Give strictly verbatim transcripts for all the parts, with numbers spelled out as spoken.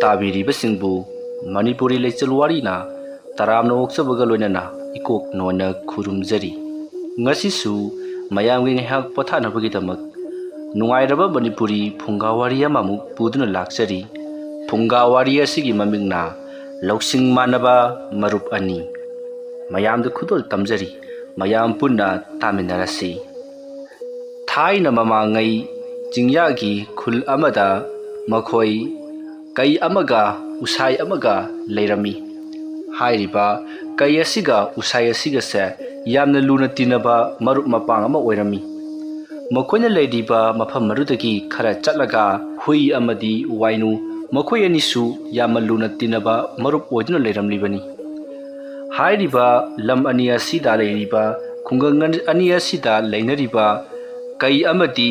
ꯇꯥꯕꯤꯔꯤꯕꯁꯤꯡꯕꯨ ꯃꯅꯤꯄꯨꯔꯤ ꯂꯩꯆꯜ ꯋꯥꯔꯤꯅ ꯇꯔꯥꯝꯅ ꯑꯣꯛꯆꯕꯒ ꯂꯣꯏꯅꯅ ꯏꯀꯣꯛ ꯅꯣꯟꯅ ꯈꯨꯔꯨꯝꯖꯔꯤ꯫ ꯉꯁꯤꯁꯨ ꯃꯌꯥꯝꯒꯤ ꯉꯥꯏꯍꯥꯛ ꯄꯣꯊꯥꯅꯕꯒꯤꯗꯃꯛ ꯅꯨꯡꯉꯥꯏꯔꯕ ꯃꯅꯤꯄꯨꯔꯤ ꯐꯨꯡꯒꯥ ꯋꯥꯔꯤ ꯑꯃꯃꯨꯛ ꯄꯨꯗꯨꯅ ꯂꯥꯛꯆꯔꯤ꯫ ꯐꯨꯡꯒꯥ ꯋꯥꯔꯤ ꯑꯁꯤꯒꯤ ꯃꯃꯤꯡꯅ ꯂꯧꯁꯤꯡ ꯃꯥꯟꯅꯕ ꯃꯔꯨꯞ ꯑꯅꯤ꯫ ꯃꯌꯥꯝꯗ ꯈꯨꯗꯣꯜ ꯇꯝꯖꯔꯤ, ꯃꯌꯥꯝ ꯄꯨꯟꯅ ꯇꯥꯃꯤꯟꯅꯔꯁꯤ꯫ ꯊꯥꯏꯅ ꯃꯃꯥꯡꯉꯩ ꯆꯤꯡꯌꯥꯒꯤ ꯈꯨꯜ ꯑꯃꯗ ꯃꯈꯣꯏ ꯀꯩ ꯑꯃꯒ ꯎꯁꯥꯏ ꯑꯃꯒ ꯂꯩꯔꯝꯃꯤ꯫ ꯍꯥꯏꯔꯤꯕ ꯀꯩ ꯑꯁꯤꯒ ꯎꯁꯥꯏ ꯑꯁꯤꯒꯁꯦ ꯌꯥꯝꯅ ꯂꯨꯅ ꯇꯤꯟꯅꯕ ꯃꯔꯨꯞ ꯃꯄꯥꯡ ꯑꯃ ꯑꯣꯏꯔꯝꯃꯤ꯫ ꯃꯈꯣꯏꯅ ꯂꯩꯔꯤꯕ ꯃꯐꯝ ꯑꯗꯨꯗꯒꯤ ꯈꯔ ꯆꯠꯂꯒ ꯍꯨꯏ ꯑꯃꯗꯤ ꯋꯥꯏꯅꯨ, ꯃꯈꯣꯏ ꯑꯅꯤꯁꯨ ꯌꯥꯝꯅ ꯂꯨꯅ ꯇꯤꯟꯅꯕ ꯃꯔꯨꯞ ꯑꯣꯏꯗꯨꯅ ꯂꯩꯔꯝꯂꯤꯕꯅꯤ꯫ ꯍꯥꯏꯔꯤꯕ ꯂꯝ ꯑꯅꯤ ꯑꯁꯤꯗ ꯂꯩꯔꯤꯕ, ꯈꯨꯡꯒꯪ ꯑꯅꯤ ꯑꯁꯤꯗ ꯂꯩꯅꯔꯤꯕ ꯀꯩ ꯑꯃꯗꯤ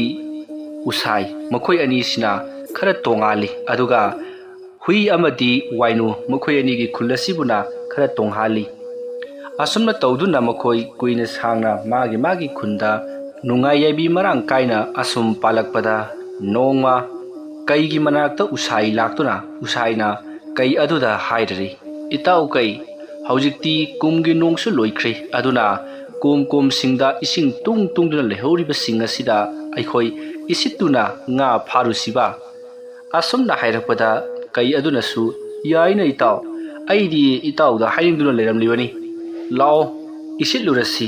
ꯎꯁꯥꯏ, ꯃꯈꯣꯏ ꯑꯅꯤꯁꯤꯅ ꯈꯔ ꯇꯣꯉꯥꯜꯂꯤ, ꯑꯗꯨꯒ ꯍꯨꯏ ꯑꯃꯗꯤ ꯋꯥꯏꯅꯨ, ꯃꯈꯣꯏ ꯑꯅꯤꯒꯤ ꯈꯨꯜ ꯑꯁꯤꯕꯨꯅ ꯈꯔ ꯇꯣꯡꯍꯥꯜꯂꯤ꯫ ꯑꯁꯨꯝꯅ ꯇꯧꯗꯨꯅ ꯃꯈꯣꯏ ꯀꯨꯏꯅ ꯁꯥꯡꯅ ꯃꯥꯒꯤ ꯃꯥꯒꯤ ꯈꯨꯟꯗ ꯅꯨꯡꯉꯥꯏ ꯌꯥꯏꯕꯤ ꯃꯔꯥꯡ ꯀꯥꯏꯅ ꯑꯁꯨꯝ ꯄꯥꯜꯂꯛꯄꯗ, ꯅꯣꯡꯃ ꯀꯩꯒꯤ ꯃꯅꯥꯛꯇ ꯎꯁꯥꯏ ꯂꯥꯛꯇꯨꯅ ꯎꯁꯥꯏꯅ ꯀꯩ ꯑꯗꯨꯗ ꯍꯥꯏꯔꯔꯤ, "ꯏꯇꯥꯎ ꯀꯩ, ꯍꯧꯖꯤꯛꯇꯤ ꯀꯨꯝꯒꯤ ꯅꯣꯡꯁꯨ ꯂꯣꯏꯈ꯭ꯔꯦ, ꯑꯗꯨꯅ ꯀꯣꯝ ꯀꯣꯝꯁꯤꯡꯗ ꯏꯁꯤꯡ ꯇꯨꯡ ꯇꯨꯡꯗꯨꯅ ꯂꯩꯍꯧꯔꯤꯕꯁꯤꯡ ꯑꯁꯤꯗ ꯑꯩꯈꯣꯏ ꯏꯁꯤꯠꯇꯨꯅ ꯉꯥ ꯐꯥꯔꯨꯁꯤꯕ?" ꯑꯁꯨꯝꯅ ꯍꯥꯏꯔꯛꯄꯗ ꯀꯩ ꯑꯗꯨꯅꯁꯨ, "ꯌꯥꯏꯅ ꯏꯇꯥꯎ, ꯑꯩꯗꯤ ꯏꯇꯥꯎꯗ ꯍꯥꯏꯅꯤꯡꯗꯨꯅ ꯂꯩꯔꯝꯂꯤꯕꯅꯤ꯫ ꯂꯥꯛꯑꯣ, ꯏꯁꯤꯠꯂꯨꯔꯁꯤ꯫"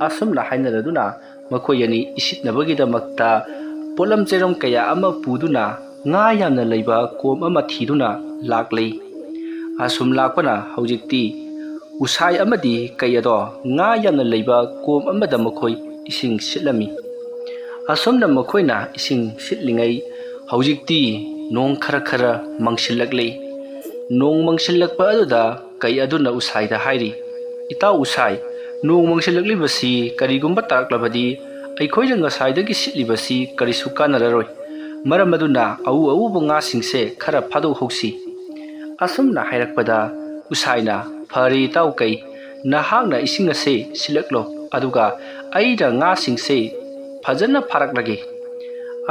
ꯑꯁꯨꯝꯅ ꯍꯥꯏꯅꯔꯗꯨꯅ ꯃꯈꯣꯏ ꯑꯅꯤ ꯏꯁꯤꯠꯅꯕꯒꯤꯗꯃꯛꯇ ꯄꯣꯠꯂꯝ ꯆꯩꯔꯝ ꯀꯌꯥ ꯑꯃ ꯄꯨꯗꯨꯅ ꯉꯥ ꯌꯥꯝꯅ ꯂꯩꯕ ꯀꯣꯝ ꯑꯃ ꯊꯤꯗꯨꯅ ꯂꯥꯛꯂꯤ꯫ ꯑꯁꯨꯝ ꯂꯥꯛꯄꯅ ꯍꯧꯖꯤꯛꯇꯤ ꯎꯁꯥꯏ ꯑꯃꯗꯤ ꯀꯩ ꯑꯗꯣ ꯉꯥ ꯌꯥꯝꯅ ꯂꯩꯕ ꯀꯣꯝ ꯑꯃꯗ ꯃꯈꯣꯏ ꯏꯁꯤꯡ ꯁꯤꯠꯂꯝꯃꯤ꯫ ꯑꯁꯨꯝꯅ ꯃꯈꯣꯏꯅ ꯏꯁꯤꯡ ꯁꯤꯠꯂꯤꯉꯩ ꯍꯧꯖꯤꯛꯇꯤ ꯅꯣꯡ ꯈꯔ ꯈꯔ ꯃꯪꯁꯤꯜꯂꯛꯂꯤ꯫ ꯅꯣꯡ ꯃꯪꯁꯤꯜꯂꯛꯄ ꯑꯗꯨꯗ ꯀꯩ ꯑꯗꯨꯅ ꯎꯁꯥꯏꯗ ꯍꯥꯏꯔꯤ, "ꯏꯇꯥꯎ ꯎꯁꯥꯏ, ꯅꯣꯡ ꯃꯪꯁꯤꯜꯂꯛꯂꯤꯕꯁꯤ ꯀꯔꯤꯒꯨꯝꯕ ꯇꯥꯔꯛꯂꯕꯗꯤ ꯑꯩꯈꯣꯏꯅ ꯉꯁꯥꯏꯗꯒꯤ ꯁꯤꯠꯂꯤꯕꯁꯤ ꯀꯔꯤꯁꯨ ꯀꯥꯟꯅꯔꯔꯣꯏ꯫ ꯃꯔꯝ ꯑꯗꯨꯅ ꯑꯎ ꯑꯎꯕ ꯉꯥꯁꯤꯡꯁꯦ ꯈꯔ ꯐꯥꯗꯣꯛꯍꯧꯁꯤ꯫" ꯑꯁꯨꯝꯅ ꯍꯥꯏꯔꯛꯄꯗ ꯎꯁꯥꯏꯅ, "ꯐꯔꯦ ꯏꯇꯥꯎ ꯀꯩ, ꯅꯍꯥꯛꯅ ꯏꯁꯤꯡ ꯑꯁꯦ ꯁꯤꯠꯂꯛꯂꯣ, ꯑꯗꯨꯒ ꯑꯩꯅ ꯉꯥꯁꯤꯡꯁꯦ ꯐꯖꯅ ꯐꯥꯔꯛꯂꯒꯦ꯫"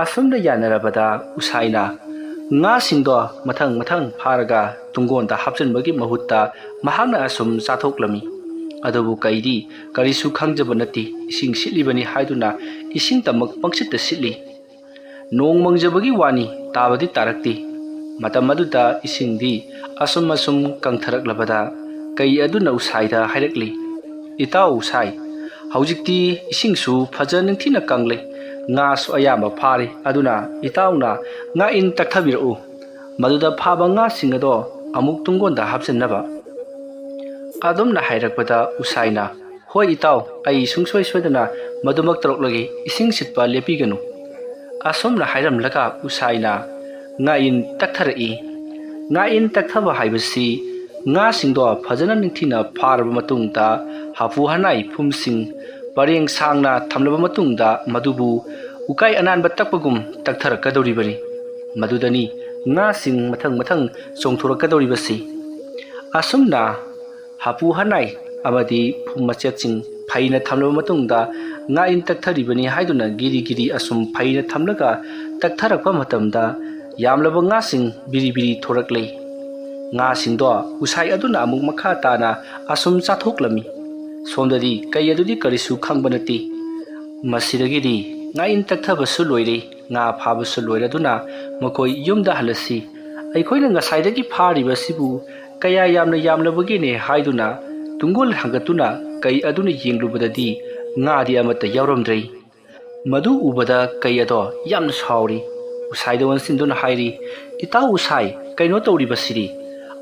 ꯑꯁꯨꯝꯅ ꯌꯥꯅꯔꯕꯗ ꯎꯁꯥꯏꯅ ꯉꯥꯁꯤꯡꯗꯣ ꯃꯊꯪ ꯃꯊꯪ ꯐꯥꯔꯒ ꯇꯨꯡꯒꯣꯟꯗ ꯍꯥꯞꯆꯤꯟꯕꯒꯤ ꯃꯍꯨꯠꯇ ꯃꯍꯥꯛꯅ ꯑꯁꯨꯝ ꯆꯥꯊꯣꯛꯂꯝꯃꯤ꯫ ꯑꯗꯨꯕꯨ ꯀꯩꯗꯤ ꯀꯔꯤꯁꯨ ꯈꯪꯖꯕ ꯅꯠꯇꯦ, ꯏꯁꯤꯡ ꯁꯤꯠꯂꯤꯕꯅꯤ ꯍꯥꯏꯗꯨꯅ ꯏꯁꯤꯡ ꯇꯃꯛ ꯄꯪꯁꯤꯠꯇ ꯁꯤꯠꯂꯤ꯫ ꯅꯣꯡ ꯃꯪꯖꯕꯒꯤ ꯋꯥꯅꯤ, ꯇꯥꯕꯗꯤ ꯇꯥꯔꯛꯇꯦ꯫ ꯃꯇꯝ ꯑꯗꯨꯗ ꯏꯁꯤꯡꯗꯤ ꯑꯁꯨꯝ ꯑꯁꯨꯝ ꯀꯪꯊꯔꯛꯂꯕꯗ ꯀꯩ ꯑꯗꯨꯅ ꯎꯁꯥꯏꯗ ꯍꯥꯏꯔꯛꯂꯤ, "ꯏꯇꯥꯎ ꯎꯁꯥꯏ, ꯍꯧꯖꯤꯛꯇꯤ ꯏꯁꯤꯡꯁꯨ ꯐꯖ ꯅꯤꯡꯊꯤꯅ ꯀꯪꯂꯦ, ꯉꯥꯁꯨ ꯑꯌꯥꯝꯕ ꯐꯥꯔꯦ, ꯑꯗꯨꯅ ꯏꯇꯥꯎꯅ ꯉꯥ ꯏꯟ ꯇꯛꯊꯕꯤꯔꯛꯎ, ꯃꯗꯨꯗ ꯐꯥꯕ ꯉꯥꯁꯤꯡ ꯑꯗꯣ ꯑꯃꯨꯛ ꯇꯨꯡꯒꯣꯟꯗ ꯍꯥꯞꯆꯤꯟꯅꯕ"꯫ ꯑꯗꯨꯝꯅ ꯍꯥꯏꯔꯛꯄꯗ ꯎꯁꯥꯏꯅ, "ꯍꯣꯏ ꯏꯇꯥꯎ, ꯑꯩ ꯁꯨꯡꯁꯣꯏ ꯁꯣꯏꯗꯅ ꯃꯗꯨꯃꯛ ꯇꯧꯔꯛꯂꯒꯦ, ꯏꯁꯤꯡ ꯁꯤꯠꯄ ꯂꯦꯞꯄꯤꯒꯅꯨ"꯫ ꯑꯁꯨꯝꯅ ꯍꯥꯏꯔꯝꯂꯒ ꯎꯁꯥꯏꯅ ꯉꯥ ꯏꯟ ꯇꯛꯊꯔꯛꯏ꯫ ꯉꯥ ꯏꯟ ꯇꯛꯊꯕ ꯍꯥꯏꯕꯁꯤ ꯉꯥꯁꯤꯡꯗꯣ ꯐꯖꯅ ꯅꯤꯡꯊꯤꯅ ꯐꯥꯔꯕ ꯃꯇꯨꯡꯗ ꯍꯥꯄꯨ ꯍꯅꯥꯏ ꯐꯨꯝꯁꯤꯡ ꯄꯔꯦꯡ ꯁꯥꯡꯅ ꯊꯝꯂꯕ ꯃꯇꯨꯡꯗ ꯃꯗꯨꯕꯨ ꯎꯀꯥꯏ ꯑꯅꯥꯟꯕ ꯇꯛꯄꯒꯨꯝ ꯇꯛꯊꯔꯛꯀꯗꯧꯔꯤꯕꯅꯤ꯫ ꯃꯗꯨꯗꯅꯤ ꯉꯥꯁꯤꯡ ꯃꯊꯪ ꯃꯊꯪ ꯆꯣꯡꯊꯣꯔꯛꯀꯗꯧꯔꯤꯕꯁꯤ꯫ ꯑꯁꯨꯝꯅ ꯍꯥꯄꯨ ꯍꯅꯥꯏ ꯑꯃꯗꯤ ꯐꯨꯝ ꯃꯆꯦꯠꯁꯤꯡ ꯐꯩꯅ ꯊꯝꯂꯕ ꯃꯇꯨꯡꯗ ꯉꯥ ꯏꯟ ꯇꯛꯊꯔꯤꯕꯅꯤ ꯍꯥꯏꯗꯨꯅ ꯒꯤꯔꯤ ꯒꯤꯔꯤ ꯑꯁꯨꯝ ꯐꯩꯅ ꯊꯝꯂꯒ ꯇꯛꯊꯔꯛꯄ ꯃꯇꯝꯗ ꯌꯥꯝꯂꯕ ꯉꯥꯁꯤꯡ ꯕꯤꯔꯤ ꯕꯤꯔꯤ ꯊꯣꯔꯛꯂꯦ꯫ ꯉꯥꯁꯤꯡꯗꯣ ꯎꯁꯥꯏ ꯑꯗꯨꯅ ꯑꯃꯨꯛ ꯃꯈꯥ ꯇꯥꯅ ꯑꯁꯨꯝ ꯆꯥꯊꯣꯛꯂꯝꯃꯤ꯫ ꯁꯣꯝꯗꯗꯤ ꯀꯩ ꯑꯗꯨꯗꯤ ꯀꯔꯤꯁꯨ ꯈꯪꯕ ꯅꯠꯇꯦ꯫ ꯃꯁꯤꯗꯒꯤꯗꯤ ꯉꯥ ꯏꯟ ꯇꯛꯊꯕꯁꯨ ꯂꯣꯏꯔꯦ, ꯉꯥ ꯐꯥꯕꯁꯨ ꯂꯣꯏꯔꯗꯨꯅ ꯃꯈꯣꯏ ꯌꯨꯝꯗ ꯍꯜꯂꯁꯤ꯫ ꯑꯩꯈꯣꯏꯅ ꯉꯁꯥꯏꯗꯒꯤ ꯐꯥꯔꯤꯕꯁꯤꯕꯨ ꯀꯌꯥ ꯌꯥꯝꯅ ꯌꯥꯝꯂꯕꯒꯦꯅꯦ ꯍꯥꯏꯗꯨꯅ ꯇꯨꯡꯒꯣꯜ ꯍꯥꯡꯒꯠꯇꯨꯅ ꯀꯩ ꯑꯗꯨꯅ ꯌꯦꯡꯂꯨꯕꯗꯗꯤ ꯉꯥꯗꯤ ꯑꯃꯠꯇ ꯌꯥꯎꯔꯝꯗ꯭ꯔꯦ꯫ ꯃꯗꯨ ꯎꯕꯗ ꯀꯩ ꯑꯗꯣ ꯌꯥꯝꯅ ꯁꯥꯎꯔꯤ꯫ ꯎꯁꯥꯏꯗ ꯑꯣꯟꯁꯤꯟꯗꯨꯅ ꯍꯥꯏꯔꯤ, "ꯏꯇꯥꯎ ꯎꯁꯥꯏ, ꯀꯩꯅꯣ ꯇꯧꯔꯤꯕꯁꯤꯗꯤ?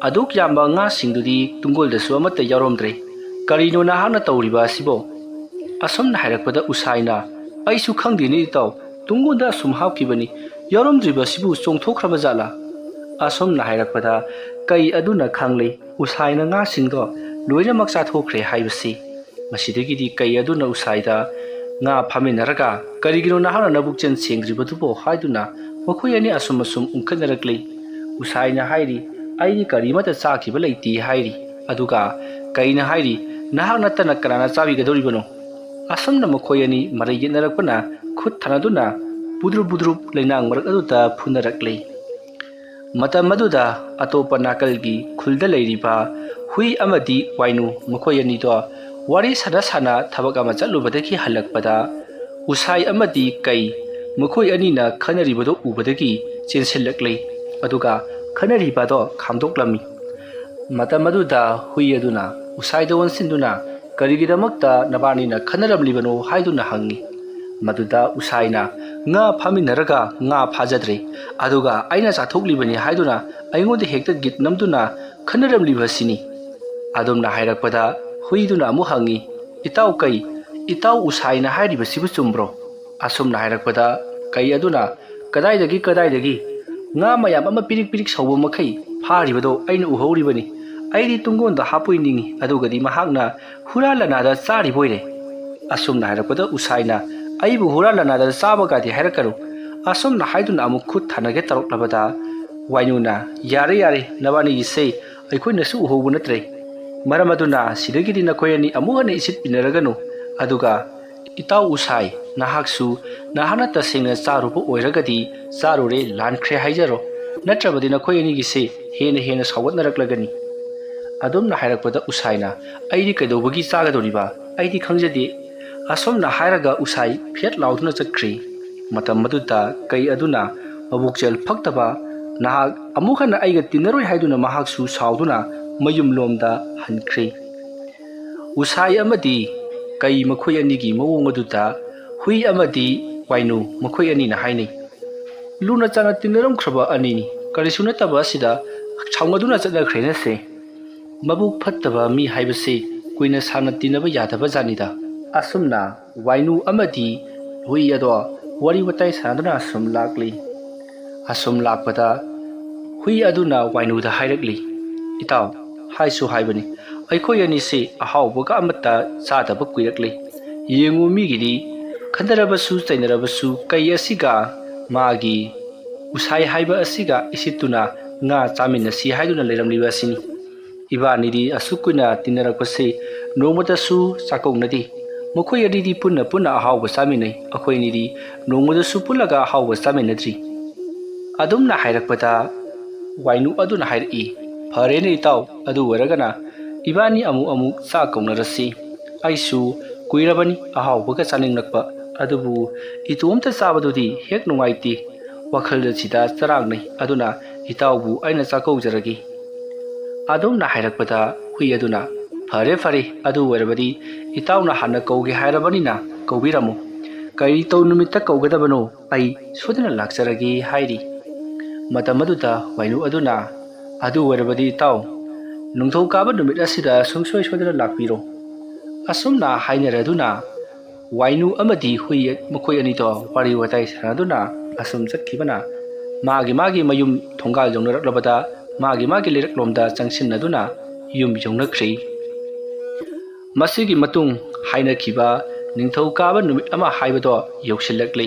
ꯑꯗꯨꯛ ꯌꯥꯝꯕ ꯉꯥꯁꯤꯡꯗꯨꯗꯤ ꯇꯨꯡꯒꯣꯜꯗꯁꯨ ꯑꯃꯠꯇ ꯌꯥꯎꯔꯝꯗ꯭ꯔꯦ꯫ ꯀꯔꯤꯅꯣ ꯅꯍꯥꯛꯅ ꯇꯧꯔꯤꯕ ꯑꯁꯤꯕꯣ?" ꯑꯁꯨꯝꯅ ꯍꯥꯏꯔꯛꯄꯗ ꯎꯁꯥꯏꯅ, "ꯑꯩꯁꯨ ꯈꯪꯗꯦꯅꯦ ꯏꯇꯥꯎ, ꯇꯨꯡꯒꯣꯜꯗ ꯑꯁꯨꯝ ꯍꯥꯞꯈꯤꯕꯅꯤ, ꯌꯥꯎꯔꯝꯗ꯭ꯔꯤꯕ ꯑꯁꯤꯕꯨ ꯆꯣꯡꯊꯣꯛꯈ꯭ꯔꯕ ꯖꯥꯠꯂꯥ?" ꯑꯁꯨꯝꯅ ꯍꯥꯏꯔꯛꯄꯗ ꯀꯩ ꯑꯗꯨꯅ ꯈꯪꯂꯦ ꯎꯁꯥꯏꯅ ꯉꯥꯁꯤꯡꯗꯣ ꯂꯣꯏꯅꯃꯛ ꯆꯥꯊꯣꯛꯈ꯭ꯔꯦ ꯍꯥꯏꯕꯁꯤ꯫ ꯃꯁꯤꯗꯒꯤꯗꯤ ꯀꯩ ꯑꯗꯨꯅ ꯎꯁꯥꯏꯗ, "ꯉꯥ ꯐꯥꯃꯤꯟꯅꯔꯒ ꯀꯔꯤꯒꯤꯅꯣ ꯅꯍꯥꯛꯅ ꯅꯕꯨꯛꯆꯦꯟ ꯁꯦꯡꯗ꯭ꯔꯤꯕꯗꯨꯕꯣ?" ꯍꯥꯏꯗꯨꯅ ꯃꯈꯣꯏ ꯑꯅꯤ ꯑꯁꯨꯝ ꯑꯁꯨꯝ ꯎꯪꯈꯠꯅꯔꯛꯂꯤ꯫ ꯎꯁꯥꯏꯅ ꯍꯥꯏꯔꯤ, "ꯑꯩꯗꯤ ꯀꯔꯤꯃꯠꯇ ꯆꯥꯈꯤꯕ ꯂꯩꯇꯦ" ꯍꯥꯏꯔꯤ꯫ ꯑꯗꯨꯒ ꯀꯩꯅ ꯍꯥꯏꯔꯤ, "ꯅꯍꯥꯛ ꯅꯠꯇꯅ ꯀꯅꯥꯅ ꯆꯥꯕꯤꯒꯗꯧꯔꯤꯕꯅꯣ?" ꯑꯁꯨꯝꯅ ꯃꯈꯣꯏ ꯑꯅꯤ ꯃꯔꯩ ꯌꯦꯠꯅꯔꯛꯄꯅ ꯈꯨꯠ ꯊꯥꯅꯗꯨꯅ ꯕꯨꯗ꯭ꯔꯨꯞ ꯕꯨꯗ꯭ꯔꯨꯞ ꯂꯩꯅꯥꯡ ꯃꯔꯛ ꯑꯗꯨꯗ ꯐꯨꯅꯔꯛꯂꯤ꯫ ꯃꯇꯝ ꯑꯗꯨꯗ ꯑꯇꯣꯞꯄ ꯅꯥꯀꯜꯒꯤ ꯈꯨꯜꯗ ꯂꯩꯔꯤꯕ ꯍꯨꯏ ꯑꯃꯗꯤ ꯋꯥꯏꯅꯨ, ꯃꯈꯣꯏ ꯑꯅꯤꯗꯣ ꯋꯥꯔꯤ ꯁꯥꯟꯅ ꯁꯥꯟꯅ ꯊꯕꯛ ꯑꯃ ꯆꯠꯂꯨꯕꯗꯒꯤ ꯍꯜꯂꯛꯄꯗ, ꯎꯁꯥꯏ ꯑꯃꯗꯤ ꯀꯩ, ꯃꯈꯣꯏ ꯑꯅꯤꯅ ꯈꯟꯅꯔꯤꯕꯗꯨ ꯎꯕꯗꯒꯤ ꯆꯦꯟꯁꯤꯜꯂꯛꯂꯤ꯫ ꯑꯗꯨꯒ ꯈꯟꯅꯔꯤꯕꯗꯣ ꯈꯥꯝꯗꯣꯛꯂꯝꯃꯤ꯫ ꯃꯇꯝ ꯑꯗꯨꯗ ꯍꯨꯏ ꯑꯗꯨꯅ ꯎꯁꯥꯏꯗ ꯑꯣꯟꯁꯤꯟꯗꯨꯅ, "ꯀꯔꯤꯒꯤꯗꯃꯛꯇ ꯅꯕꯥꯅꯤꯅ ꯈꯟꯅꯔꯝꯂꯤꯕꯅꯣ?" ꯍꯥꯏꯗꯨꯅ ꯍꯪꯉꯤ꯫ ꯃꯗꯨꯗ ꯎꯁꯥꯏꯅ, "ꯉꯥ ꯐꯥꯃꯤꯟꯅꯔꯒ ꯉꯥ ꯐꯥꯖꯗ꯭ꯔꯦ, ꯑꯗꯨꯒ ꯑꯩꯅ ꯆꯥꯊꯣꯛꯂꯤꯕꯅꯤ" ꯍꯥꯏꯗꯨꯅ ꯑꯩꯉꯣꯟꯗ ꯍꯦꯛꯇ ꯒꯤꯠ ꯅꯝꯗꯨꯅ ꯈꯟꯅꯔꯝꯂꯤꯕ ꯑꯁꯤꯅꯤ꯫ ꯑꯗꯨꯝꯅ ꯍꯥꯏꯔꯛꯄꯗ ꯍꯨꯏꯗꯨꯅ ꯑꯃꯨꯛ ꯍꯪꯉꯤ, "ꯏꯇꯥꯎ ꯀꯩ, ꯏꯇꯥꯎ ꯎꯁꯥꯏꯅ ꯍꯥꯏꯔꯤꯕꯁꯤꯕꯨ ꯆꯨꯝꯕ꯭ꯔꯣ?" ꯑꯁꯨꯝꯅ ꯍꯥꯏꯔꯛꯄꯗ ꯀꯩ ꯑꯗꯨꯅ, "ꯀꯗꯥꯏꯗꯒꯤ, ꯀꯗꯥꯏꯗꯒꯤ? ꯉꯥ ꯃꯌꯥꯝ ꯑꯃ ꯄꯤꯔꯤꯛ ꯄꯤꯔꯤꯛ ꯁꯧꯕ ꯃꯈꯩ ꯐꯥꯔꯤꯕꯗꯣ ꯑꯩꯅ ꯎꯍꯧꯔꯤꯕꯅꯤ꯫ ꯑꯩꯗꯤ ꯇꯨꯡꯒꯣꯟꯗ ꯍꯥꯞꯄꯣꯏ ꯅꯤꯡꯉꯤ, ꯑꯗꯨꯒꯗꯤ ꯃꯍꯥꯛꯅ ꯍꯨꯔꯥ ꯂꯅꯥꯗ ꯆꯥꯔꯤꯕꯣꯏꯔꯦ"꯫ ꯑꯁꯨꯝꯅ ꯍꯥꯏꯔꯛꯄꯗ ꯎꯁꯥꯏꯅ, "ꯑꯩꯕꯨ ꯍꯨꯔꯥ ꯂꯅꯥꯗ ꯆꯥꯕꯒꯗꯤ ꯍꯥꯏꯔꯛꯀꯅꯨ"꯫ ꯑꯁꯨꯝꯅ ꯍꯥꯏꯗꯨꯅ ꯑꯃꯨꯛ ꯈꯨꯠ ꯊꯥꯅꯒꯦ ꯇꯧꯔꯛꯂꯕꯗ ꯋꯥꯏꯅꯨꯅ, "ꯌꯥꯔꯦ, ꯌꯥꯔꯦ, ꯅꯕꯥꯅꯤꯒꯤꯁꯦ ꯑꯩꯈꯣꯏꯅꯁꯨ ꯎꯍꯧꯕ ꯅꯠꯇ꯭ꯔꯦ꯫ ꯃꯔꯝ ꯑꯗꯨꯅ ꯁꯤꯗꯒꯤꯗꯤ ꯅꯈꯣꯏ ꯑꯅꯤ ꯑꯃꯨꯛ ꯍꯟꯅ ꯏꯁꯤꯠꯄꯤꯅꯔꯒꯅꯨ꯫ ꯑꯗꯨꯒ ꯏꯇꯥꯎ ꯎꯁꯥꯏ, ꯅꯍꯥꯛꯁꯨ ꯅꯍꯥꯛꯅ ꯇꯁꯦꯡꯅ ꯆꯥꯔꯨꯕ ꯑꯣꯏꯔꯒꯗꯤ ꯆꯥꯔꯨꯔꯦ, ꯂꯥꯟꯈ꯭ꯔꯦ ꯍꯥꯏꯖꯔꯣ꯫ ꯅꯠꯇ꯭ꯔꯕꯗꯤ ꯅꯈꯣꯏ ꯑꯅꯤꯒꯤꯁꯦ ꯍꯦꯟꯅ ꯍꯦꯟꯅ ꯁꯥꯎꯒꯠꯅꯔꯛꯂꯒꯅꯤ"꯫ ꯑꯗꯨꯝꯅ ꯍꯥꯏꯔꯛꯄꯗ ꯎꯁꯥꯏꯅ, "ꯑꯩꯗꯤ ꯀꯩꯗꯧꯕꯒꯤ ꯆꯥꯒꯗꯧꯔꯤꯕ? ꯑꯩꯗꯤ ꯈꯪꯖꯗꯦ"꯫ ꯑꯁꯨꯝꯅ ꯍꯥꯏꯔꯒ ꯎꯁꯥꯏ ꯐꯦꯠ ꯂꯥꯎꯗꯨꯅ ꯆꯠꯈ꯭ꯔꯤ꯫ ꯃꯇꯝ ꯑꯗꯨꯗ ꯀꯩ ꯑꯗꯨꯅ ꯃꯕꯨꯛꯆꯦꯜ ꯐꯛꯇꯕ ꯅꯍꯥꯛ ꯑꯃꯨꯛ ꯍꯟꯅ ꯑꯩꯒ ꯇꯤꯟꯅꯔꯣꯏ ꯍꯥꯏꯗꯨꯅ ꯃꯍꯥꯛꯁꯨ ꯁꯥꯎꯗꯨꯅ ꯃꯌꯨꯝꯂꯣꯝꯗ ꯍꯟꯈ꯭ꯔꯤ꯫ ꯎꯁꯥꯏ ꯑꯃꯗꯤ ꯀꯩ ꯃꯈꯣꯏ ꯑꯅꯤꯒꯤ ꯃꯑꯣꯡ ꯑꯗꯨꯗ ꯍꯨꯏ ꯑꯃꯗꯤ ꯋꯥꯏꯅꯨ ꯃꯈꯣꯏ ꯑꯅꯤꯅ ꯍꯥꯏꯅꯩ, "ꯂꯨꯅ ꯆꯥꯟꯅ ꯇꯤꯟꯅꯔꯝꯈ꯭ꯔꯕ ꯑꯅꯤꯅꯤ, ꯀꯔꯤꯁꯨ ꯅꯠꯇꯕ ꯑꯁꯤꯗ ꯁꯥꯎꯅꯗꯨꯅ ꯆꯠꯅꯈ꯭ꯔꯦꯅꯁꯦ꯫ ꯃꯕꯨꯛ ꯐꯠꯇꯕ ꯃꯤ ꯍꯥꯏꯕꯁꯤ ꯀꯨꯏꯅ ꯁꯥꯡꯅ ꯇꯤꯟꯅꯕ ꯌꯥꯗꯕ ꯖꯥꯠꯅꯤꯗ"꯫ ꯑꯁꯨꯝꯅ ꯋꯥꯏꯅꯨ ꯑꯃꯗꯤ ꯍꯨꯏ ꯑꯗꯣ ꯋꯥꯔꯤ ꯋꯥꯇꯥꯏ ꯁꯥꯟꯅꯗꯨꯅ ꯑꯁꯨꯝ ꯂꯥꯛꯂꯤ꯫ ꯑꯁꯨꯝ ꯂꯥꯛꯄꯗ ꯍꯨꯏ ꯑꯗꯨꯅ ꯋꯥꯏꯅꯨꯗ ꯍꯥꯏꯔꯛꯂꯤ, "ꯏꯇꯥꯎ, ꯍꯥꯏꯁꯨ ꯍꯥꯏꯕꯅꯤ, ꯑꯩꯈꯣꯏ ꯑꯅꯤꯁꯤ ꯑꯍꯥꯎꯕꯒ ꯑꯃꯠꯇ ꯆꯥꯗꯕ ꯀꯨꯏꯔꯛꯂꯦ꯫ ꯌꯦꯡꯉꯨ, ꯃꯤꯒꯤꯗꯤ ꯈꯟꯅꯔꯕꯁꯨ ꯆꯩꯅꯔꯕꯁꯨ ꯀꯩ ꯑꯁꯤꯒ ꯃꯥꯒꯤ ꯎꯁꯥꯏ ꯍꯥꯏꯕ ꯑꯁꯤꯒ ꯏꯁꯤꯠꯇꯨꯅ ꯉꯥ ꯆꯥꯃꯤꯟꯅꯁꯤ ꯍꯥꯏꯗꯨꯅ ꯂꯩꯔꯝꯂꯤꯕ ꯑꯁꯤꯅꯤ꯫ ꯏꯕꯥꯅꯤꯗꯤ ꯑꯁꯨꯛ ꯀꯨꯏꯅ ꯇꯤꯟꯅꯔꯛꯄꯁꯤ ꯅꯣꯡꯃꯇꯁꯨ ꯆꯥꯛꯀꯧꯅꯗꯦ꯫ ꯃꯈꯣꯏ ꯑꯅꯤꯗꯤ ꯄꯨꯟꯅ ꯄꯨꯟꯅ ꯑꯍꯥꯎꯕ ꯆꯥꯃꯤꯟꯅꯩ, ꯑꯩꯈꯣꯏ ꯑꯅꯤꯗꯤ ꯅꯣꯡꯃꯗꯁꯨ ꯄꯨꯜꯂꯒ ꯑꯍꯥꯎꯕ ꯆꯥꯃꯤꯟꯅꯗ꯭ꯔꯤ"꯫ ꯑꯗꯨꯝꯅ ꯍꯥꯏꯔꯛꯄꯗ ꯋꯥꯏꯅꯨ ꯑꯗꯨꯅ ꯍꯥꯏꯔꯛꯏ, "ꯐꯔꯦꯅꯦ ꯏꯇꯥꯎ, ꯑꯗꯨ ꯑꯣꯏꯔꯒꯅ ꯏꯕꯥꯅꯤ ꯑꯃꯨꯛ ꯑꯃꯨꯛ ꯆꯥꯛ ꯀꯧꯅꯔꯁꯤ꯫ ꯑꯩꯁꯨ ꯀꯨꯏꯔꯕꯅꯤ ꯑꯍꯥꯎꯕꯒ ꯆꯥꯅꯤꯡꯂꯛꯄ, ꯑꯗꯨꯕꯨ ꯏꯇꯣꯝꯇ ꯆꯥꯕꯗꯨꯗꯤ ꯍꯦꯛ ꯅꯨꯡꯉꯥꯏꯇꯦ꯫ ꯋꯥꯈꯜ ꯑꯁꯤꯗ ꯆꯔꯥꯡꯅꯩ, ꯑꯗꯨꯅ ꯏꯇꯥꯎꯕꯨ ꯑꯩꯅ ꯆꯥꯛꯀꯧꯖꯔꯒꯦ"꯫ ꯑꯗꯨꯝꯅ ꯍꯥꯏꯔꯛꯄꯗ ꯍꯨꯏ ꯑꯗꯨꯅ, "ꯐꯔꯦ ꯐꯔꯦ, ꯑꯗꯨ ꯑꯣꯏꯔꯕꯗꯤ ꯏꯇꯥꯎꯅ ꯍꯥꯟꯅ ꯀꯧꯒꯦ ꯍꯥꯏꯔꯕꯅꯤꯅ ꯀꯧꯕꯤꯔꯝꯃꯨ꯫ ꯀꯔꯤ ꯇꯧ ꯅꯨꯃꯤꯠꯇ ꯀꯧꯒꯗꯕꯅꯣ, ꯑꯩ ꯁꯣꯏꯗꯅ ꯂꯥꯛꯆꯔꯒꯦ" ꯍꯥꯏꯔꯤ꯫ ꯃꯇꯝ ꯑꯗꯨꯗ ꯋꯥꯏꯅꯨ ꯑꯗꯨꯅ, "ꯑꯗꯨ ꯑꯣꯏꯔꯕꯗꯤ ꯏꯇꯥꯎ, ꯅꯤꯡꯊꯧꯀꯥꯕ ꯅꯨꯃꯤꯠ ꯑꯁꯤꯗ ꯁꯨꯡꯁꯣꯏ ꯁꯣꯏꯗꯅ ꯂꯥꯛꯄꯤꯔꯣ"꯫ ꯑꯁꯨꯝꯅ ꯍꯥꯏꯅꯔꯗꯨꯅ ꯋꯥꯏꯅꯨ ꯑꯃꯗꯤ ꯍꯨꯏ ꯃꯈꯣꯏ ꯑꯅꯤꯗꯣ ꯋꯥꯔꯤ ꯋꯥꯇꯥꯏ ꯁꯥꯟꯅꯗꯨꯅ ꯑꯁꯨꯝ ꯆꯠꯈꯤꯕꯅ ꯃꯥꯒꯤ ꯃꯥꯒꯤ ꯃꯌꯨꯝ ꯊꯣꯡꯒꯥꯜ ꯌꯧꯅꯔꯛꯂꯕꯗ ꯃꯥꯒꯤ ꯃꯥꯒꯤ ꯂꯩꯔꯛꯂꯣꯝꯗ ꯆꯪꯁꯤꯟꯅꯗꯨꯅ ꯌꯨꯝ ꯌꯧꯅꯈ꯭ꯔꯦ꯫ ꯃꯁꯤꯒꯤ ꯃꯇꯨꯡ ꯍꯥꯏꯅꯈꯤꯕ ꯅꯤꯡꯊꯧꯀꯥꯕ ꯅꯨꯃꯤꯠ ꯑꯃ ꯍꯥꯏꯕꯗꯣ ꯌꯧꯁꯤꯜꯂꯛꯂꯦ꯫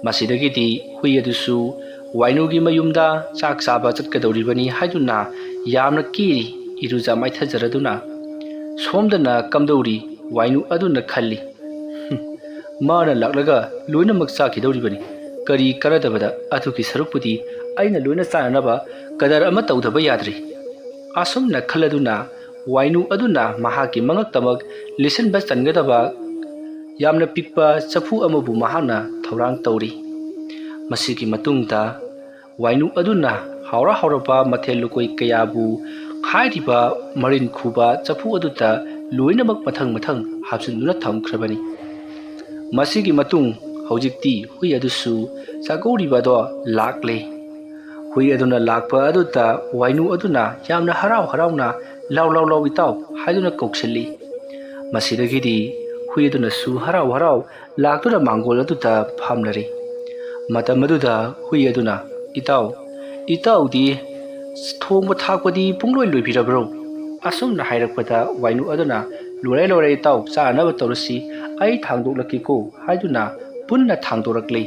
ꯃꯁꯤꯗꯒꯤꯗꯤ ꯍꯨꯏ ꯑꯗꯨꯁꯨ ꯋꯥꯏꯅꯨꯒꯤ ꯃꯌꯨꯝꯗ ꯆꯥꯛ ꯆꯥꯕ ꯆꯠꯀꯗꯧꯔꯤꯕꯅꯤ ꯍꯥꯏꯗꯨꯅ ꯌꯥꯝꯅ ꯀꯦꯔꯤ꯫ ꯏꯔꯨꯖ ꯃꯥꯏꯊꯖꯔꯗꯨꯅ ꯁꯣꯝꯗꯅ ꯀꯝꯗꯧꯔꯤ ꯋꯥꯏꯅꯨ ꯑꯗꯨꯅ ꯈꯜꯂꯤ꯫ "ꯍꯨꯝ, ꯃꯥꯅ ꯂꯥꯛꯂꯒ ꯂꯣꯏꯅꯃꯛ ꯆꯥꯈꯤꯗꯧꯔꯤꯕꯅꯤ꯫ ꯀꯔꯤ ꯀꯥꯟꯅꯗꯕꯗ ꯑꯗꯨꯒꯤ ꯁꯔꯨꯛꯄꯨꯗꯤ ꯑꯩꯅ ꯂꯣꯏꯅ ꯆꯥꯅꯅꯕ ꯀꯗꯔ ꯑꯃ ꯇꯧꯗꯕ ꯌꯥꯗ꯭ꯔꯤ"꯫ ꯑꯁꯨꯝꯅ ꯈꯜꯂꯗꯨꯅ ꯋꯥꯏꯅꯨ ꯑꯗꯨꯅ ꯃꯍꯥꯛꯀꯤ ꯃꯉꯛꯇꯃꯛ ꯂꯤꯠꯁꯤꯟꯕ ꯆꯟꯒꯗꯕ ꯌꯥꯝꯅ ꯄꯤꯛꯄ ꯆꯐꯨ ꯑꯃꯕꯨ ꯃꯍꯥꯛꯅ ꯊꯧꯔꯥꯡ ꯇꯧꯔꯤ꯫ ꯃꯁꯤꯒꯤ ꯃꯇꯨꯡꯗ ꯋꯥꯏꯅꯨ ꯑꯗꯨꯅ ꯍꯥꯎꯔ ꯍꯥꯎꯔꯕ ꯃꯊꯦꯜ ꯂꯨꯀꯣꯏ ꯀꯌꯥꯕꯨ ꯍꯥꯏꯔꯤꯕ ꯃꯔꯤꯟ ꯈꯨꯕ ꯆꯐꯨ ꯑꯗꯨꯗ ꯂꯣꯏꯅꯃꯛ ꯃꯊꯪ ꯃꯊꯪ ꯍꯥꯞꯆꯤꯟꯗꯨꯅ ꯊꯝꯈ꯭ꯔꯕꯅꯤ꯫ ꯃꯁꯤꯒꯤ ꯃꯇꯨꯡ ꯍꯧꯖꯤꯛꯇꯤ ꯍꯨꯏ ꯑꯗꯨꯁꯨ ꯆꯥꯛꯀꯧꯔꯤꯕ ꯑꯗꯣ ꯂꯥꯛꯂꯦ꯫ ꯍꯨꯏ ꯑꯗꯨꯅ ꯂꯥꯛꯄ ꯑꯗꯨꯗ ꯋꯥꯏꯅꯨ ꯑꯗꯨꯅ ꯌꯥꯝꯅ ꯍꯔꯥꯎ ꯍꯔꯥꯎꯅ, "ꯂꯥꯎ, ꯂꯥꯎ, ꯂꯥꯎ, ꯏꯇꯥꯎ" ꯍꯥꯏꯗꯨꯅ ꯀꯧꯁꯤꯜꯂꯤ꯫ ꯃꯁꯤꯗꯒꯤꯗꯤ ꯍꯨꯏ ꯑꯗꯨꯅꯁꯨ ꯍꯔꯥꯎ ꯍꯔꯥꯎ ꯂꯥꯛꯇꯨꯅ ꯃꯥꯡꯒꯣꯜ ꯑꯗꯨꯗ ꯐꯝꯂꯔꯤ꯫ ꯃꯇꯝ ꯑꯗꯨꯗ ꯍꯨꯏ ꯑꯗꯨꯅ, "ꯏꯇꯥꯎ, ꯏꯇꯥꯎꯗꯤ ꯊꯣꯡꯕ ꯊꯥꯛꯄꯗꯤ ꯄꯨꯡꯂꯣꯏ ꯂꯣꯏꯕꯤꯔꯕ꯭ꯔꯣ?" ꯑꯁꯨꯝꯅ ꯍꯥꯏꯔꯛꯄꯗ ꯋꯥꯏꯅꯨ ꯑꯗꯨꯅ, "ꯂꯣꯏꯔꯦ, ꯂꯣꯏꯔꯦ ꯏꯇꯥꯎ, ꯆꯥꯅꯕ ꯇꯧꯔꯁꯤ, ꯑꯩ ꯊꯥꯡꯗꯣꯛꯂꯛꯀꯦꯀꯣ" ꯍꯥꯏꯗꯨꯅ ꯄꯨꯟꯅ ꯊꯥꯡꯗꯣꯔꯛꯂꯦ꯫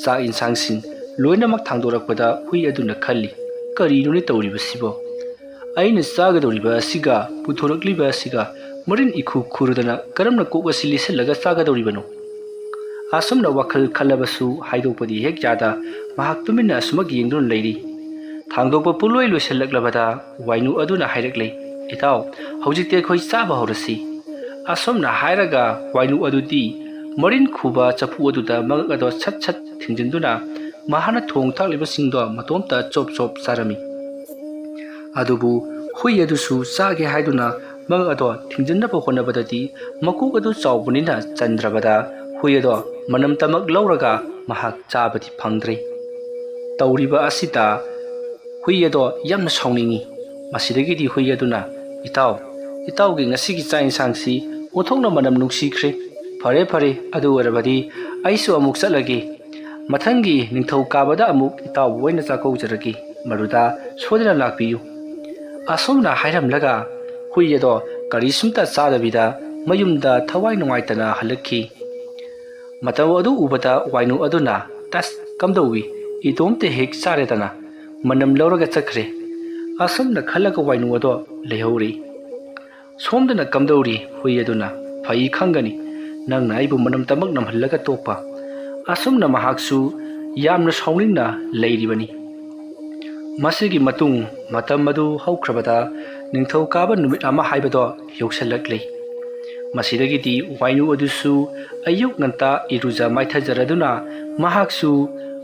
ꯆꯥꯛ ꯏꯟꯁꯥꯡꯁꯤꯡ ꯂꯣꯏꯅꯃꯛ ꯊꯥꯡꯗꯣꯔꯛꯄꯗ ꯍꯨꯏ ꯑꯗꯨꯅ ꯈꯜꯂꯤ, "ꯀꯔꯤꯅꯣꯅꯦ ꯇꯧꯔꯤꯕꯁꯤꯕꯣ? ꯑꯩꯅ ꯆꯥꯒꯗꯧꯔꯤꯕ ꯑꯁꯤꯒ ꯄꯨꯊꯣꯔꯛꯂꯤꯕ ꯑꯁꯤꯒ ꯃꯔꯤꯟ ꯏꯈꯨ ꯈꯨꯔꯗꯅ ꯀꯔꯝꯅ ꯀꯣꯛ ꯑꯁꯤ ꯂꯤꯁꯤꯜꯂꯒ ꯆꯥꯒꯗꯧꯔꯤꯕꯅꯣ?" ꯑꯁꯨꯝꯅ ꯋꯥꯈꯜ ꯈꯜꯂꯕꯁꯨ ꯍꯥꯏꯗꯣꯛꯄꯗꯤ ꯍꯦꯛ ꯌꯥꯗ ꯃꯍꯥꯛ ꯇꯨꯃꯤꯟꯅ ꯑꯁꯨꯃꯛ ꯌꯦꯡꯗꯨꯅ ꯂꯩꯔꯤ꯫ ꯊꯥꯡꯗꯣꯛꯄ ꯄꯨꯡꯂꯣꯏ ꯂꯣꯏꯁꯤꯜꯂꯛꯂꯕꯗ ꯋꯥꯏꯅꯨ ꯑꯗꯨꯅ ꯍꯥꯏꯔꯛꯂꯦ, "ꯏꯇꯥꯎ, ꯍꯧꯖꯤꯛꯇꯤ ꯑꯩꯈꯣꯏ ꯆꯥꯕ ꯍꯧꯔꯁꯤ"꯫ ꯑꯁꯨꯝꯅ ꯍꯥꯏꯔꯒ ꯋꯥꯏꯅꯨ ꯑꯗꯨꯗꯤ ꯃꯔꯤꯟ ꯈꯨꯕ ꯆꯐꯨ ꯑꯗꯨꯗ ꯃꯉꯛ ꯑꯗꯣ ꯁꯠ ꯁꯠ ꯊꯤꯡꯖꯤꯟꯗꯨꯅ ꯃꯍꯥꯛꯅ ꯊꯣꯡ ꯊꯥꯛꯂꯤꯕꯁꯤꯡꯗꯣ ꯃꯇꯣꯝꯇ ꯆꯣꯞ ꯆꯣꯞ ꯆꯥꯔꯝꯃꯤ꯫ ꯑꯗꯨꯕꯨ ꯍꯨꯏ ꯑꯗꯨꯁꯨ ꯆꯥꯒꯦ ꯍꯥꯏꯗꯨꯅ ꯃꯉꯛ ꯑꯗꯣ ꯊꯤꯡꯖꯤꯟꯅꯕ ꯍꯣꯠꯅꯕꯗꯗꯤ ꯃꯀꯣꯛ ꯑꯗꯨ ꯆꯥꯎꯕꯅꯤꯅ ꯆꯟꯗ꯭ꯔꯕꯗ ꯍꯨꯏ ꯑꯗꯣ ꯃꯅꯝꯇꯃꯛ ꯂꯧꯔꯒ ꯃꯍꯥꯛ ꯆꯥꯕꯗꯤ ꯐꯪꯗ꯭ꯔꯦ꯫ ꯇꯧꯔꯤꯕ ꯑꯁꯤꯗ ꯍꯨꯏ ꯑꯗꯣ ꯌꯥꯝꯅ ꯁꯥꯎꯅꯤꯡꯏ꯫ ꯃꯁꯤꯗꯒꯤꯗꯤ ꯍꯨꯏ ꯑꯗꯨꯅ, "ꯏꯇꯥꯎ, ꯏꯇꯥꯎꯒꯤ ꯉꯁꯤꯒꯤ ꯆꯥꯛ ꯌꯦꯟꯁꯥꯡꯁꯤ ꯑꯣꯟꯊꯣꯛꯅ ꯃꯅꯝ ꯅꯨꯡꯁꯤꯈ꯭ꯔꯦ꯫ ꯐꯔꯦ, ꯐꯔꯦ, ꯑꯗꯨ ꯑꯣꯏꯔꯕꯗꯤ ꯑꯩꯁꯨ ꯑꯃꯨꯛ ꯆꯠꯂꯒꯦ꯫ ꯃꯊꯪꯒꯤ ꯅꯤꯡꯊꯧꯀꯥꯕꯗ ꯑꯃꯨꯛ ꯏꯇꯥꯎꯕꯨ ꯑꯣꯏꯅ ꯆꯥꯛꯀꯧꯖꯔꯒꯦ꯫ ꯃꯗꯨꯗ ꯁꯣꯏꯗꯅ ꯂꯥꯛꯄꯤꯌꯨ"꯫ ꯑꯁꯨꯝꯅ ꯍꯥꯏꯔꯝꯂꯒ ꯍꯨꯏ ꯑꯗꯣ ꯀꯔꯤꯁꯨꯝꯇ ꯆꯥꯗꯕꯤꯗ ꯃꯌꯨꯝꯗ ꯊꯋꯥꯏ ꯅꯨꯡꯉꯥꯏꯇꯅ ꯍꯜꯂꯛꯈꯤ꯫ ꯃꯇꯧ ꯑꯗꯨ ꯎꯕꯗ ꯋꯥꯏꯅꯨ ꯑꯗꯨꯅ, "ꯇꯁ, ꯀꯝꯗꯧꯏ? ꯏꯇꯣꯝꯇ ꯍꯦꯛ ꯆꯥꯔꯦꯗꯅ ꯃꯅꯝ ꯂꯧꯔꯒ ꯆꯠꯈ꯭ꯔꯦ"꯫ ꯑꯁꯨꯝꯅ ꯈꯜꯂꯒ ꯋꯥꯏꯅꯨ ꯑꯗꯣ ꯂꯩꯍꯧꯔꯤ꯫ ꯁꯣꯝꯗꯅ ꯀꯝꯗꯧꯔꯤ? ꯍꯨꯏ ꯑꯗꯨꯅ, "ꯐꯩ ꯈꯪꯒꯅꯤ, ꯅꯪꯅ ꯑꯩꯕꯨ ꯃꯅꯝꯇꯃꯛ ꯅꯝꯍꯜꯂꯒ ꯇꯣꯛꯄ"꯫ ꯑꯁꯨꯝꯅ ꯃꯍꯥꯛꯁꯨ ꯌꯥꯝꯅ ꯁꯥꯎꯅꯤꯡꯅ ꯂꯩꯔꯤꯕꯅꯤ꯫ ꯃꯁꯤꯒꯤ ꯃꯇꯨꯡ ꯃꯇꯝ ꯑꯗꯨ ꯍꯧꯈ꯭ꯔꯕꯗ ꯅꯤꯡꯊꯧꯀꯥꯕ ꯅꯨꯃꯤꯠ ꯑꯃ ꯍꯥꯏꯕꯗꯣ ꯌꯧꯁꯤꯜꯂꯛꯂꯤ꯫ ꯃꯁꯤꯗꯒꯤꯗꯤ ꯋꯥꯏꯅꯨ ꯑꯗꯨꯁꯨ ꯑꯌꯨꯛ ꯉꯟꯇꯥ ꯏꯔꯨꯖ ꯃꯥꯏꯊꯖꯔꯗꯨꯅ ꯃꯍꯥꯛꯁꯨ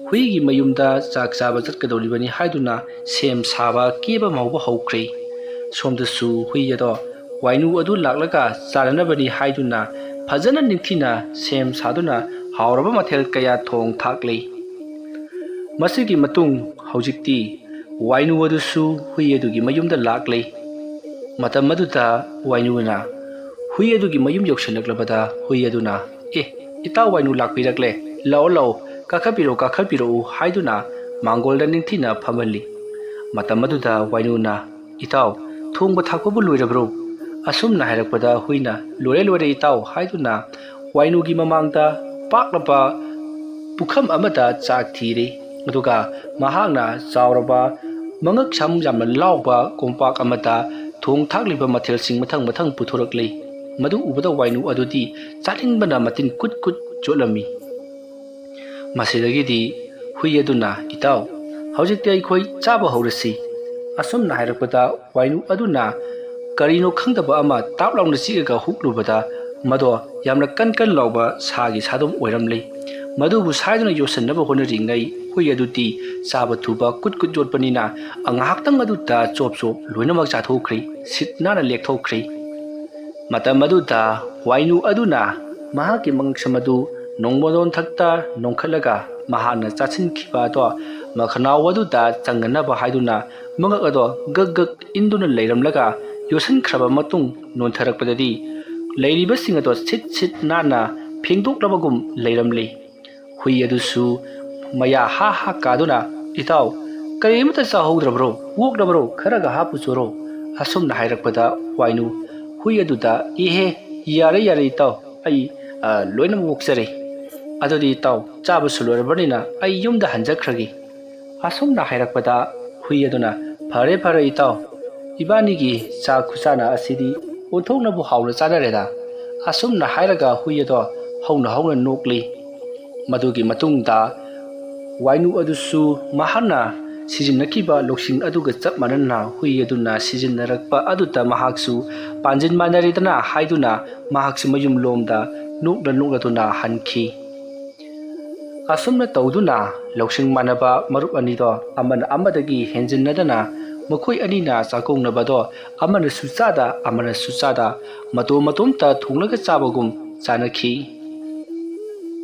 ꯍꯨꯏꯒꯤ ꯃꯌꯨꯝꯗ ꯆꯥꯛ ꯆꯥꯕ ꯆꯠꯀꯗꯧꯔꯤꯕꯅꯤ ꯍꯥꯏꯗꯨꯅ ꯁꯦꯝ ꯁꯥꯕ ꯀꯦꯕ ꯃꯧꯕ ꯍꯧꯈ꯭ꯔꯦ꯫ ꯁꯣꯝꯗꯁꯨ ꯍꯨꯏ ꯑꯗꯣ ꯋꯥꯏꯅꯨ ꯑꯗꯨ ꯂꯥꯛꯂꯒ ꯆꯥꯅꯅꯕꯅꯤ ꯍꯥꯏꯗꯨꯅ ꯐꯖꯅ ꯅꯤꯡꯊꯤꯅ ꯁꯦꯝ ꯁꯥꯗꯨꯅ ꯍꯥꯎꯔꯕ ꯃꯊꯦꯜ ꯀꯌꯥ ꯊꯣꯡ ꯊꯥꯛꯂꯤ꯫ ꯃꯁꯤꯒꯤ ꯃꯇꯨꯡ ꯍꯧꯖꯤꯛꯇꯤ ꯋꯥꯏꯅꯨ ꯑꯗꯨꯁꯨ ꯍꯨꯏ ꯑꯗꯨꯒꯤ ꯃꯌꯨꯝꯗ ꯂꯥꯛꯂꯤ꯫ ꯃꯇꯝ ꯑꯗꯨꯗ ꯋꯥꯏꯅꯨꯅ ꯍꯨꯏ ꯑꯗꯨꯒꯤ ꯃꯌꯨꯝ ꯌꯧꯁꯤꯜꯂꯛꯂꯕꯗ ꯍꯨꯏ ꯑꯗꯨꯅ, "ꯑꯦ, ꯏꯇꯥꯎ ꯋꯥꯏꯅꯨ ꯂꯥꯛꯄꯤꯔꯛꯂꯦ, ꯂꯥꯛꯑꯣ, ꯂꯥꯛꯑꯣ, ꯀꯥꯈꯠꯄꯤꯔꯛꯎ, ꯀꯥꯈꯠꯄꯤꯔꯛꯎ" ꯍꯥꯏꯗꯨꯅ ꯃꯥꯡꯒꯣꯜꯗ ꯅꯤꯡꯊꯤꯅ ꯐꯝꯍꯜꯂꯤ꯫ ꯃꯇꯝ ꯑꯗꯨꯗ ꯋꯥꯏꯅꯨꯅ, "ꯏꯇꯥꯎ, ꯊꯣꯡꯕ ꯊꯥꯛꯄꯕꯨ ꯂꯣꯏꯔꯕ꯭ꯔꯣ?" ꯑꯁꯨꯝꯅ ꯍꯥꯏꯔꯛꯄꯗ ꯍꯨꯏꯅ, "ꯂꯣꯏꯔꯦ, ꯂꯣꯏꯔꯦ ꯏꯇꯥꯎ" ꯍꯥꯏꯗꯨꯅ ꯋꯥꯏꯅꯨꯒꯤ ꯃꯃꯥꯡꯗ ꯄꯥꯛꯂꯕ ꯄꯨꯈꯝ ꯑꯃꯗ ꯆꯥꯛ ꯊꯤꯔꯤ꯫ ꯑꯗꯨꯒ ꯃꯍꯥꯛꯅ ꯆꯥꯎꯔꯕ, ꯃꯉꯛ ꯁꯝ ꯌꯥꯝꯅ ꯂꯥꯎꯕ ꯀꯣꯝꯄꯥꯛ ꯑꯃꯗ ꯊꯣꯡ ꯊꯥꯛꯂꯤꯕ ꯃꯊꯦꯜꯁꯤꯡ ꯃꯊꯪ ꯃꯊꯪ ꯄꯨꯊꯣꯔꯛꯂꯤ꯫ ꯃꯗꯨ ꯎꯕꯗ ꯋꯥꯏꯅꯨ ꯑꯗꯨꯗꯤ ꯆꯥꯅꯤꯡꯕꯅ ꯃꯇꯤꯟ ꯀꯨꯠ ꯀꯨꯠ ꯆꯣꯠꯂꯝꯃꯤ꯫ ꯃꯁꯤꯗꯒꯤꯗꯤ ꯍꯨꯏ ꯑꯗꯨꯅ, "ꯏꯇꯥꯎ, ꯍꯧꯖꯤꯛꯇꯤ ꯑꯩꯈꯣꯏ ꯆꯥꯕ ꯍꯧꯔꯁꯤ꯫ ꯑꯁꯨꯝꯅ ꯍꯥꯏꯔꯛꯄꯗ ꯋꯥꯏꯅꯨ ꯑꯗꯨꯅ ꯀꯔꯤꯅꯣ ꯈꯪꯗꯕ ꯑꯃ ꯇꯥꯞ ꯂꯥꯎꯅ ꯆꯤꯛꯑꯒ ꯍꯨꯛꯂꯨꯕꯗ ꯃꯗꯣ ꯌꯥꯝꯅ ꯀꯟ ꯀꯟ ꯂꯥꯎꯕ ꯁꯥꯒꯤ ꯁꯥꯗꯣꯝ ꯑꯣꯏꯔꯝꯂꯦ꯫ ꯃꯗꯨꯕꯨ ꯁꯥꯏꯗꯨꯅ ꯌꯣꯠꯁꯤꯟꯅꯕ ꯍꯣꯠꯅꯔꯤꯉꯩ ꯍꯨꯏ ꯑꯗꯨꯗꯤ ꯆꯥꯕ ꯊꯨꯕ ꯀꯨꯠ ꯀꯨꯠ ꯌꯣꯠꯄꯅꯤꯅ ꯉꯥꯏꯍꯥꯛꯇꯪ ꯑꯗꯨꯗ ꯆꯣꯞ ꯆꯣꯞ ꯂꯣꯏꯅꯃꯛ ꯆꯥꯊꯣꯛꯈ꯭ꯔꯦ꯫ ꯁꯤꯠ ꯅꯥꯟꯅ ꯂꯦꯛꯊꯣꯛꯈ꯭ꯔꯦ꯫ ꯃꯇꯝ ꯑꯗꯨꯗ ꯋꯥꯏꯅꯨ ꯑꯗꯨꯅ ꯃꯍꯥꯛꯀꯤ ꯃꯉꯛꯁꯝ ꯑꯗꯨ ꯅꯣꯡꯃꯗꯣꯟ ꯊꯛꯇ ꯅꯣꯡꯈꯠꯂꯒ ꯃꯍꯥꯛꯅ ꯆꯥꯁꯤꯟꯈꯤꯕ ꯑꯗꯣ ꯃꯈꯅꯥꯎ ꯑꯗꯨꯗ ꯆꯪꯅꯅꯕ ꯍꯥꯏꯗꯨꯅ ꯃꯉꯛ ꯑꯗꯣ ꯒꯛ ꯒꯛ ꯏꯟꯗꯨꯅ ꯂꯩꯔꯝꯂꯒ ꯌꯣꯠꯁꯤꯟꯈ꯭ꯔꯕ ꯃꯇꯨꯡ ꯅꯣꯟꯊꯔꯛꯄꯗꯗꯤ ꯂꯩꯔꯤꯕꯁꯤꯡ ꯑꯗꯣ ꯁꯤꯠ ꯁꯤꯠ ꯅꯥꯟꯅ ꯐꯦꯡꯗꯣꯛꯂꯕꯒꯨꯝ ꯂꯩꯔꯝꯂꯦ꯫ ꯍꯨꯏ ꯑꯗꯨꯁꯨ ꯃꯌꯥ ꯍꯥ ꯍꯥ ꯀꯥꯗꯨꯅ, "ꯏꯇꯥꯎ, ꯀꯔꯤꯃꯇ ꯆꯥꯍꯧꯗ꯭ꯔꯕ꯭ꯔꯣ? ꯑꯣꯛꯂꯕ꯭ꯔꯣ? ꯈꯔꯒ ꯍꯥꯞꯄꯨꯆꯣꯔꯣ?" ꯑꯁꯨꯝꯅ ꯍꯥꯏꯔꯛꯄꯗ ꯋꯥꯏꯅꯨ ꯍꯨꯏ ꯑꯗꯨꯗ, "ꯏꯍꯦ, ꯌꯥꯔꯦ ꯌꯥꯔꯦ ꯏꯇꯥꯎ, ꯑꯩ, ꯑ, ꯂꯣꯏꯅꯃꯛ ꯑꯣꯛꯆꯔꯦ꯫ ꯑꯗꯨꯗꯤ ꯏꯇꯥꯎ, ꯆꯥꯕꯁꯨ ꯂꯣꯏꯔꯕꯅꯤꯅ ꯑꯩ ꯌꯨꯝꯗ ꯍꯟꯖꯈ꯭ꯔꯒꯦ꯫" ꯑꯁꯨꯝꯅ ꯍꯥꯏꯔꯛꯄꯗ ꯍꯨꯏ ꯑꯗꯨꯅ, "ꯐꯔꯦ ꯐꯔꯦ ꯏꯇꯥꯎ, ꯏꯕꯥꯅꯤꯒꯤ ꯆꯥꯛ ꯈꯨꯆꯥꯅ ꯑꯁꯤꯗꯤ ꯑꯣꯟꯊꯣꯛꯅꯕꯨ ꯍꯥꯎꯅ ꯆꯥꯅꯔꯦꯗ꯫" ꯑꯁꯨꯝꯅ ꯍꯥꯏꯔꯒ ꯍꯨꯏ ꯑꯗꯣ ꯍꯧꯅ ꯍꯧꯅ ꯅꯣꯛꯂꯤ꯫ ꯃꯗꯨꯒꯤ ꯃꯇꯨꯡꯗ ꯋꯥꯏꯅꯨ ꯑꯗꯨꯁꯨ ꯃꯍꯥꯛꯅ ꯁꯤꯖꯤꯟꯅꯈꯤꯕ ꯂꯧꯁꯤꯡ ꯑꯗꯨꯒ ꯆꯞ ꯃꯥꯟꯅꯅ ꯍꯨꯏ ꯑꯗꯨꯅ ꯁꯤꯖꯤꯟꯅꯔꯛꯄ ꯑꯗꯨꯗ ꯃꯍꯥꯛꯁꯨ ꯄꯥꯟꯖꯤꯟ ꯃꯥꯟꯅꯔꯦꯗꯅ ꯍꯥꯏꯗꯨꯅ ꯃꯍꯥꯛꯁꯨ ꯃꯌꯨꯝꯂꯣꯝꯗ ꯅꯣꯛꯅ ꯅꯣꯛꯅꯗꯨꯅ ꯍꯟꯈꯤ꯫ ꯑꯁꯨꯝꯅ ꯇꯧꯗꯨꯅ ꯂꯧꯁꯤꯡ ꯃꯥꯟꯅꯕ ꯃꯔꯨꯞ ꯑꯅꯤꯗꯣ ꯑꯃꯅ ꯑꯃꯗꯒꯤ ꯍꯦꯟꯖꯤꯟꯅꯗꯅ ꯃꯈꯣꯏ ꯑꯅꯤꯅ ꯆꯥꯛꯀꯧꯅꯕꯗꯣ ꯑꯃꯅꯁꯨ ꯆꯥꯗ ꯑꯃꯅꯁꯨ ꯆꯥꯗ ꯃꯇꯣꯝ ꯃꯇꯣꯝꯇ ꯊꯣꯡꯂꯒ ꯆꯥꯕꯒꯨꯝ ꯆꯥꯅꯈꯤ꯫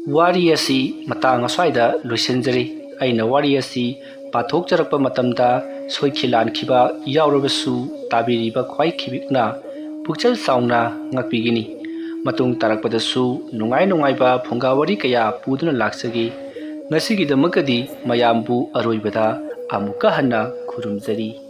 ꯋꯥꯔꯤ ꯑꯁꯤ ꯃꯇꯥꯡ ꯑꯁ꯭ꯋꯥꯏꯗ ꯂꯣꯏꯁꯤꯟꯖꯔꯤ꯫ ꯑꯩꯅ ꯋꯥꯔꯤ ꯑꯁꯤ ꯄꯥꯊꯣꯛꯆꯔꯛꯄ ꯃꯇꯝꯗ ꯁꯣꯏꯈꯤ ꯂꯥꯟꯈꯤꯕ ꯌꯥꯎꯔꯕꯁꯨ ꯇꯥꯕꯤꯔꯤꯕ ꯈ꯭ꯋꯥꯏ ꯈꯤꯕꯤꯛꯅ ꯄꯨꯛꯆꯦꯜ ꯆꯥꯎꯅ ꯉꯥꯛꯄꯤꯒꯅꯤ꯫ ꯃꯇꯨꯡ ꯇꯥꯔꯛꯄꯗꯁꯨ ꯅꯨꯡꯉꯥꯏ ꯅꯨꯡꯉꯥꯏꯕ ꯐꯨꯡꯒꯥ ꯋꯥꯔꯤ ꯀꯌꯥ ꯄꯨꯗꯨꯅ ꯂꯥꯛꯆꯒꯦ꯫ ꯉꯁꯤꯒꯤꯗꯃꯛꯀꯗꯤ ꯃꯌꯥꯝꯕꯨ ꯑꯔꯣꯏꯕꯗ ꯑꯃꯨꯛꯀ ꯍꯟꯅ ꯈꯨꯔꯨꯝꯖꯔꯤ꯫